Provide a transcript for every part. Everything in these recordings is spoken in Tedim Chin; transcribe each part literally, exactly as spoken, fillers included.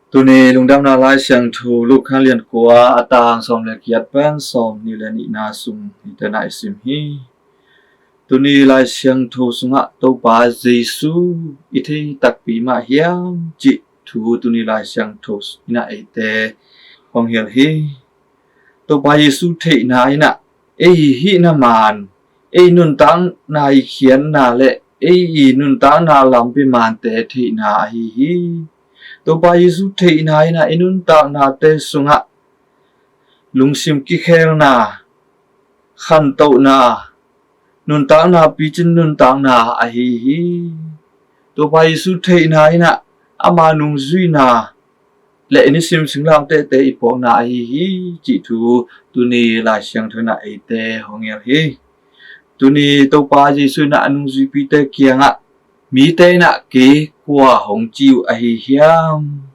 Tuni lungdamna Lai Siangtho Luka lian kua, a tang sawm le giat pan sawm nih le nihna sung hi tena i sim hi. Tuni Lai Siangtho sungah Topa Jesu i thei takpi mah hiam cih thu tuni Lai Siangtho inah eite hong hilh hi. Topa Jesu theihna inah ei hihna maan, ei nuntakna i khiatna le ei i nuntakna lampi maante theihna ahi hi. Topa Jesu theihna inah i nuntaknate sungah lungsim kikhelna, khantohna, nuntakna picin nuntakna ahi hi. Topa Jesu theihna inah ama nungzuina le i nisim singlamtehte i puakna ahi hi cih thu tuni Lai Siangtho inah eite hong hilh hi. Tuni Topa Jesu inah a nungzuipite kiangah mite inah kei kua hong ci uh ahi hiam?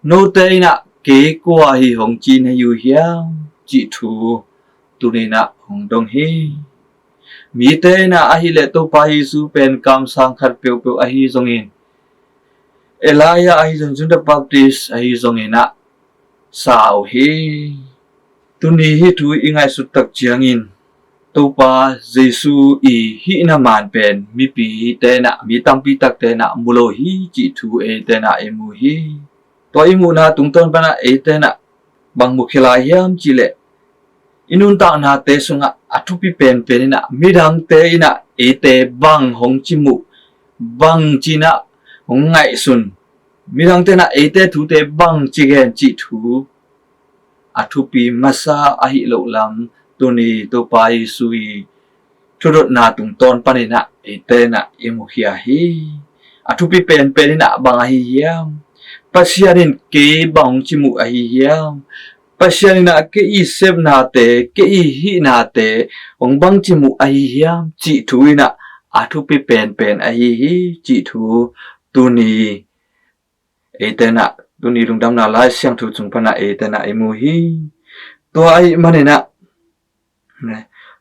Note inah kei kua hi hong ci na hi uh hiam cih thu tuni inah hong dong hi. Mite inah ahileh Topa Jesu pen kamsang khat peuhpeuh ahi zongin, Elijah ahi zong, John the Baptist ahi zong inah sa uh hi. Tuni hih thu i ngaihsut tak ciangin Topa Jesu i hihna maan pen mipite inah, mi tampi takte inah mu lo hi cih thu eite inah i mu hi. Tua i muhna tungtawn panah eite inah bang mukhia lai hiam cihleh, i nuntaknate sungah a thupi penpen inah midangte inah eite bang hong ci muh, bang ci inah hong ngaihsun, midangte inah eite thute bang ci gen cih thu a thupi masa ahih loh lam tuni Topa Jesu i thudotna tungtawn pan inah eite inah i mukhia hi. A thupi penpen inah bang ahi hiam? Pasian in kei bang hong ci muh ahi hiam? Pasian inah kei i sepnate, kei i hihnate hong bang ci muh ahi hiam cih thu inah a thupi penpen ahi hi cih thu tuni eite inah, tuni lungdamna Lai Siangtho cung panah eite inah i mu hi. Tua ahih man inah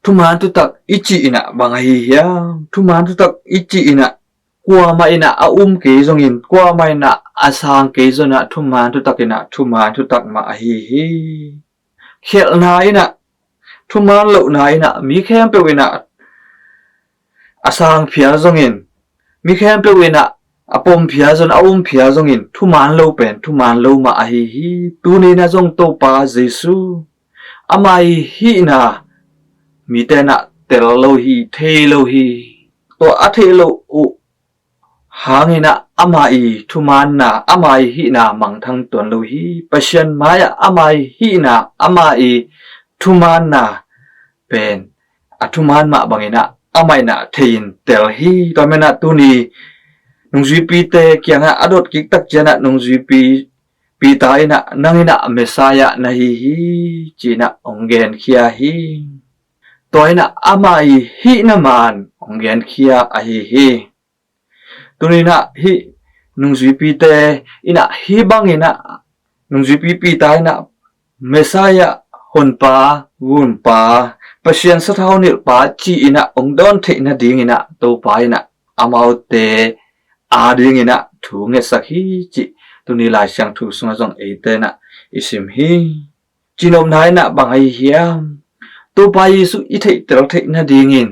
thuman thutak i cih inah bang ahi hiam? Thuman thutak i cih inah kuamah inah a um kei zongin, kuamah inah a sang kei zong inah thuman thutak inah thuman thutak mah ahi hi. Khialhna inah, thuman lohna inah mi khempeuh inah a sang phial zongin, mi khempeuh inah a pom phial zong, a um phial zongin thuman lo pen thuman lo mah ahi hi. Tuni inah zong Topa Jesu ama i hihna mite inah tel lo hi, thei lo hi. Tua a theih loh uh hang inah ama i thumanna, ama i hihna mangthang tuan lo hi. Pasian mai-ah ama i hihna, ama i thumanna pen a thuman mah bang inah amah inah thei in tel hi. Tua man inah tuni nungzuipite kiangah a dot kik tak ciangah nungzuipi Peter inah nang inah Messiah na hi hi ci inah hong genkhia hi. Tua inah ama i hihna maan hong genkhia ahi hi. Tuni inah hih nungzuipite inah hih bang inah nungzuipi Peter inah Messiah, Honpa, Gumpa, Pasian sathau nilhpa ci inah hong dawn theih nading inah Topa inah amaute ading inah thu ngetsak hi cih tuni Lai Siangtho sungah zong eite inah i sim hi. Cinopna inah bang ahi hiam? Topa Jesu i theihtel theih nadingin,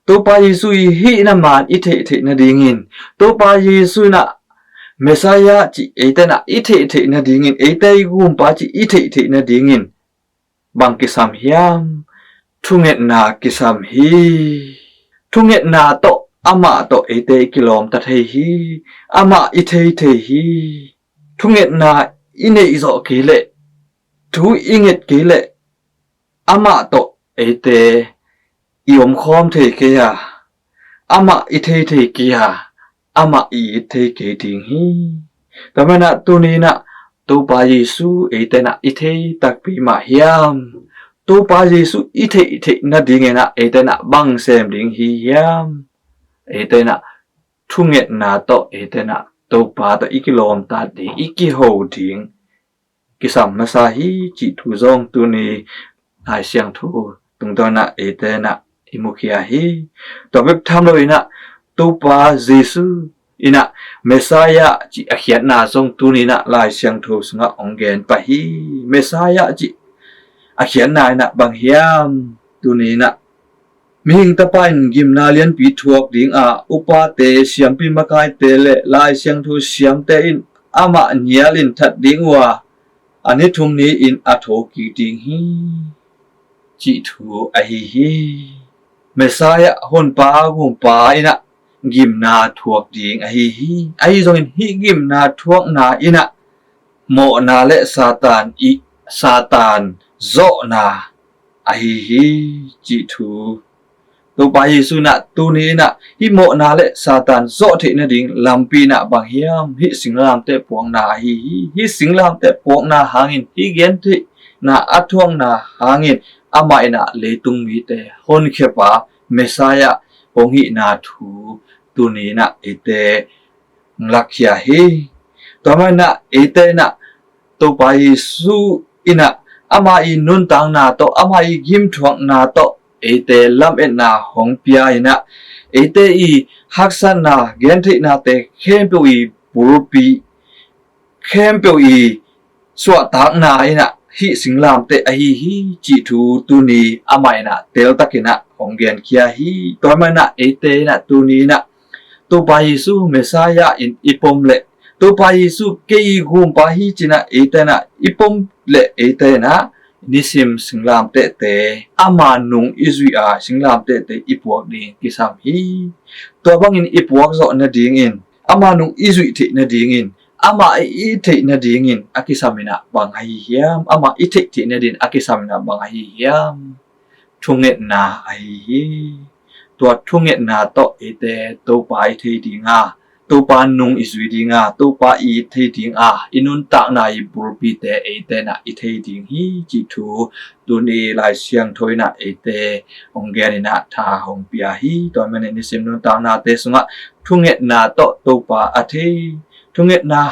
Topa Jesu i hihna maan i theih theih nadingin, Topa Jesu inah Messiah cih eite inah i theih theih nadingin, eite i Gumpa cih i theih theih nadingin bang kisam hiam? Thungetna kisam hi. Thungetna tawh amah tawh eite i kilawmta thei hi. Amah i thei thei hi. Thungetna i neih zawh kei leh, thu i nget kei leh, amah tawh eite i omkhawm thei kei a, amah i thei thei kei a, amah i it thei kei ding hi. Tua man inah tuni inah Topa Jesu eite inah i thei takpi mah hiam? Topa Jesu i theih theih nading inah eite inah bang sem ding hi hiam? Eite inah thungetna tawh eite inah Topa tawh i kilawmtat ding, i kiho ding kisam masa hi cih thu zong tuni Lai Siangtho tungtawn inah eite inah i mukhia hi. Tua bek tham lo inah Topa Jesu inah Messiah cih a khiatna zong tuni inah Lai Siangtho sungah hong gen pah hi. Messiah cih a khiatna inah bang hiam? Tuni inah mihing tapa in gimna lianpi thuak dinga upate, siampi makaite le Lai Siangtho siamte in amah nialin that ding uh a, a ni thum ni-in a thokik ding hi, cih thu ahi hi. Messiah honpa gumpa inah gimna thuak ding ahi hi. Ahi zongin hih gimna thuakna inah mawhna le Satan i Satan zawhna ahi hi, cih thu. Topa Jesu inah tuni inah hih mawhna le Satan zawh theih nading lampi inah bang hiam? Hih singlamteh puakna ahi hi. Hih singlamteh puakna hangin, hih gentheihna a thuakna hangin amah inah leitung mite honkhia pa Messiah hong hihna thu tuni inah eite hong lakkhia hi. Tua mah inah eite inah Topa Jesu inah ama i nuntakna tawh, ama i gimthuakna tawh eite lametna hong pia inah eite i haksatna gentheihnate khempeuh i bulpi, khempeuh i suahtakna inah hih singlamteh ahi hi, cih thu tuni amah inah teltak inah hong genkhia hi. Tua mah inah eite inah tuni inah Topa Jesu Messiah in i pom le Topa Jesu kei i gumpa hi ci inah eite inah i pom le eite inah nisim singlamtehte ama nung i zuih a singlamtehte i puak ding kisam hi. Tua bangin i puak zawh nadingin, ama nung i zuih theih nadingin, amah i it theih nadingin a kisam inah bang ahi hiam? Amah i theih theih nadingin a kisam inah bang ahi hiam? Thungetna ahi hi. Tua thungetna tawh eite Topa i thei dinga, Topa nung i zui dinga, Topa i it thei dinga, i nuntakna i bulpite eite inah i thei ding hi, cih thu tuni Lai Siangtho inah eite hong gen inah tha hong pia hi. Tua mah inah nisim nuntaknate sungah thungetna tawh Topa a thei, thungetna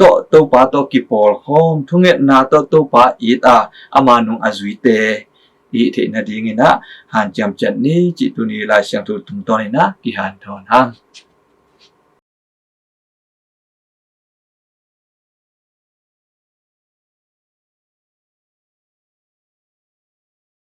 tawh Topa tawh kipawlkhawm, thungetna tawh Topa it a, ama nung a zuite i theih nading inah hanciam ciat ni, cih tuni Lai Siangtho tungtawn inah kihanthawn hang.